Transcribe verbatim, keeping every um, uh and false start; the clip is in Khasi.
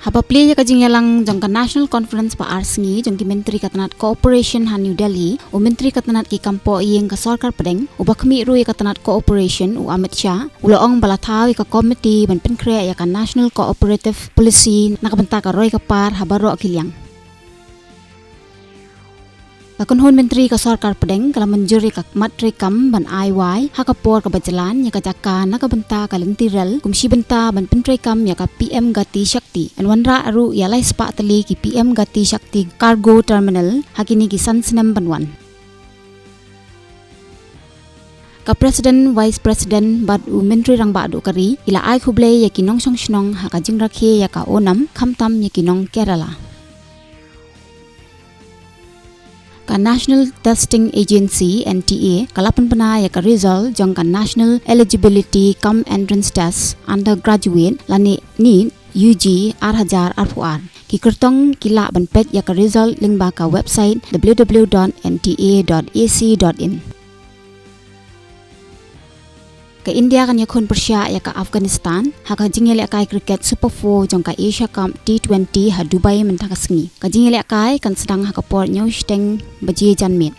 Haba plie ïa ka jingïalang jong ka National Conference ba ar sngi jong ki Myntri ka tnat Cooperation ha New Delhi, u Myntri ka tnat ki kam poh ïing ka Sorkar Pdeng, uba khmih ruh ïa ka tnat Cooperation, u Amit Shah, u la ong ba la thaw ïa ka komiti ban pynkhreh ïa ka National Cooperative Policy na ka bynta ka roi ka par ha baroh ki liang. Ka kynhun Myntri ka Sorkar Pdeng ka la mynjur ïa ka mat treikam ban ai wai ha ka por kaba jlan ïa ka jaka na ka bynta ka lynti rel kum shi bynta ban pyntreikam ïa ka P M Gati Shakti. Yn wanrah ruh ïa lai spah tylli ki P M Gati Shakti Cargo Terminal ha kine ki san snem ban wan. Ka President, Vice President bad u Myntri Rangbah Duh ka ri ki la ai khublei ïa ki nongshong shnong ha ka jingrakhe ïa ka Onam, khamtam ïa ki nong Kerala. Ka National Testing Agency, N T A, ka la pynbna ïa ka result jong ka National Eligibility cum Entrance Test Undergraduate lane NEET U G ar hajar arphew ar. Ki kyrtong ki lah ban peit ïa ka result lyngba ka website w w w dot n t a dot a c dot in. Ka India kan ïakhun pyrshah ïa ka Afghanistan ha ka jingïalehkai cricket Super Four jong ka Asia Cup T twenty ha Dubai mynta ka sngi. Ka jingïalehkai kan sdang ha ka por hynñiew shiteng baje janmiet.